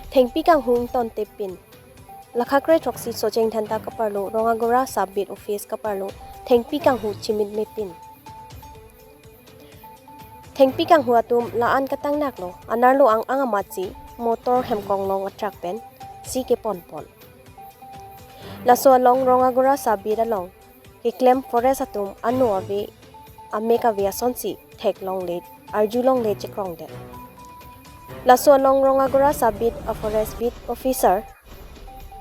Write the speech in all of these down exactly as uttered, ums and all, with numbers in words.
Thengpi kanghu ingtontepin. Lakha kre throksi Socheng Dhenta kaparlo Rongagora Sub Beat Office kaparlo thengpi kanghu chimitmepin. Thengpi kanghu atum la-an katangnaklo, anerlo ang-ang amatsi motor hemkonglong atruck pensi keponpon. Laso along Rongagora Sub Beat along keklem forest atum ano ave amek ave asonsi theklongle, arjulongle chekrongdet. Laso along Rongagora Sub Beat a Forest Beat Officer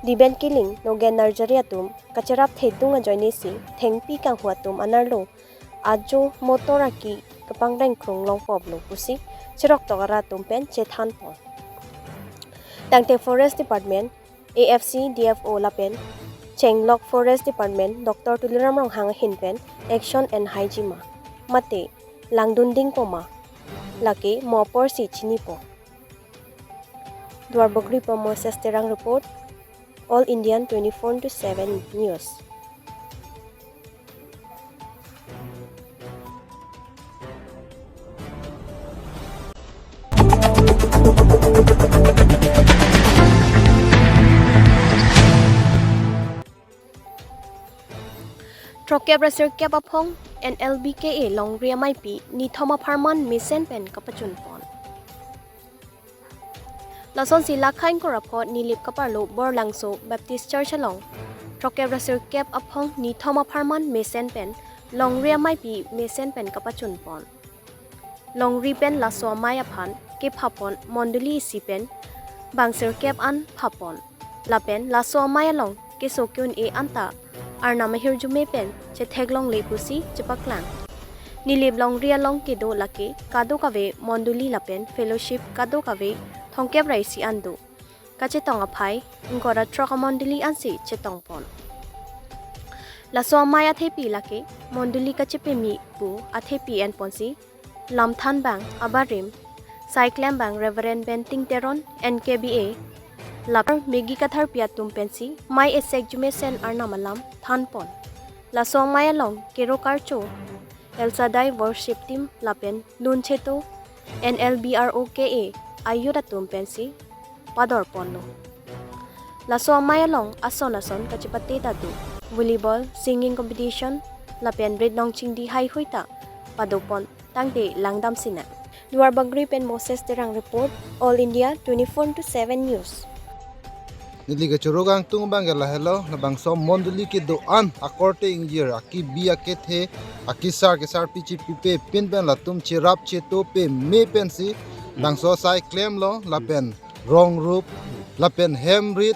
Diben Killing, Nogen Narjari atum kacherap thedung ajoinesi thengpi kanghu atum anerlo ajo motor aki kepangrengkrung longpoplo pusi cheroktok arat atum pen chethanpon. Tangte Forest Department, A F C, D F O lapen Chenglok Forest Department Doctor Tuliram Ronghang ahin pen action enhaiji ma, mate langdundingpo ma, lake mo aporsi chinipo. Duarbagori pen Moses Terang report, All Indian twenty-four into seven News. Throkkep ra sirkep aphong N L B K A longri ameipi nithom apharman mesen pen kapachunpon. Lasonsi lakha ingkoi ra pho Nilip kaparlo Borlangso Baptist Church along throkkep ra sirkep aphong nithom apharman mesen pen longri ameipi mesen pen kapachunpon. Longri pen laso amei aphan kephapon mondoli isi pen bang sirkep an phapon. Lapen laso amei along keso ke-un-e anta Arnam ahirjume pen chetheklongle pusi chepaklang. Nilip longri along kedo lake kadokave mondoli lapen fellowship kadokave thomkep ra isi an do. Kachetong aphai ingkoi ra throk amondoli ansi chetongpon. Laso amei athepi lake mondoli kachepemi pu athepi enponsi lamthan bang abarim saiklem bang Reverend Benting Teron, N K B A, lapen Megi Katharpi atum pensi mei esek jumesen Arnam alam thanpon. Laso amei along Kero Karcho, El Shaddai Worship Team lapen Lun Cheto, N L B R O K A ayut atum pensi padorponlo. Laso amei along ason ason kachepate ta do, volleyball, singing competition lapen rit nong chingdi haihui ta padopon tangte langdam sinang. Duarbagori pen Moses Terang report, All India twenty-four into seven News. Neli kechoro kangtung abang ke lahelo, labangso mondoli kedo-an akorte ingjir, akibi akethe, akesar kesarpi chepipe pin pen latum cherap cheto peme pensi, bangso sai klemlo, lapen rongrup, lapen hemrit,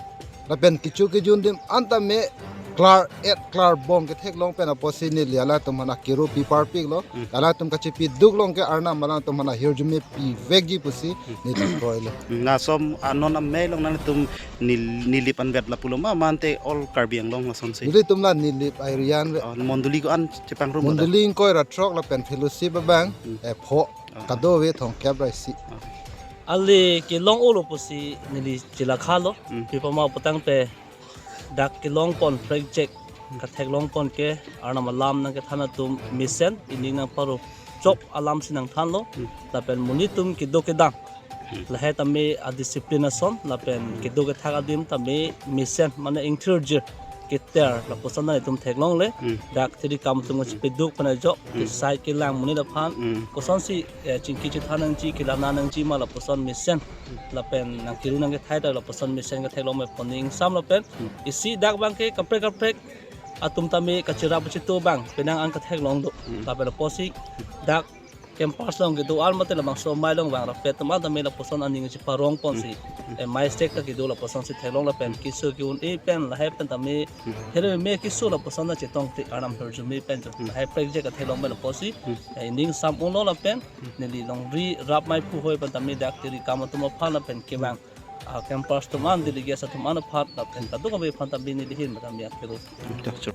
lapen kecho kejun adim anta me klar-et klarbom ketheklong pen apotsi neli alangtum aphan akero pi parpiklo. Hmm. Alangtum kachepi duk long ke Arnam alangtum aphan ahirjume pivekji pusi neli kroilo. Hmm, laso anon amei along nangtum Nil-, Nilip anvet lapulo ma, mate all Karbi Anglong lasonsi? Nelitum la Nilip area anvet. Oh, mondoli ko-an chepangrum? Mondoli ingkoi ra throk lapen fellowship abang, hmm, eh, pho. Oh. Kadokave thomkep ra isi. Oh. Ale kelong-olo pusi neli chelakhalo, hmm, pi apot ma putangte dak kelongpon project, hmm, katheklongpon ke Arnam alam nangkethan atum mesen, ining nangparo chok alamsi nangthanlo, hmm, lapen monit atum kedo kedam, hmm, lahai tame a-discipline ason, lapen, hmm, kedo kethak adim tame mesen, mane ingthirjir keter lapuson nangtum theklongle, hmm, dak tiri kam atum, hmm, chepeduk pen ajok, hmm, kesai kelang monit aphan, hmm, kosonsi, eh, chingki chethan nangji, kelang nangji ma lapuson mesen, hmm, lapen nangkeru nangkethai ta lapuson mesen ketheklong me pu ning ingsam lapen, hmm, isi dak abang ke kaprek kaprek atum tame kacherap cheto abang penang an ketheklong do. Hmm. Lapen apotsi dak campus along kedo-an mate labangso amei along vang rapet atum an tame lapuson aning cheparongponsi, hmm, eh, mei esek ta kedo lapusonsi theklong lapen keso ke-un-e pen lahai pen tame, hmm, here me keso lapuson ta chetongte Arnam ahirjume pen jo. Hmm. Lahai project ketheklong pen apotsi, hmm, eh, ining sam unlo lapen, hmm, neli longri rap mei phu hoi pen tame dak tiri kam atum aphan lapen kevang a-campus atum an, delegates atum an aphan lapen kadokave aphan tame neli ahin tame akero. Hmm.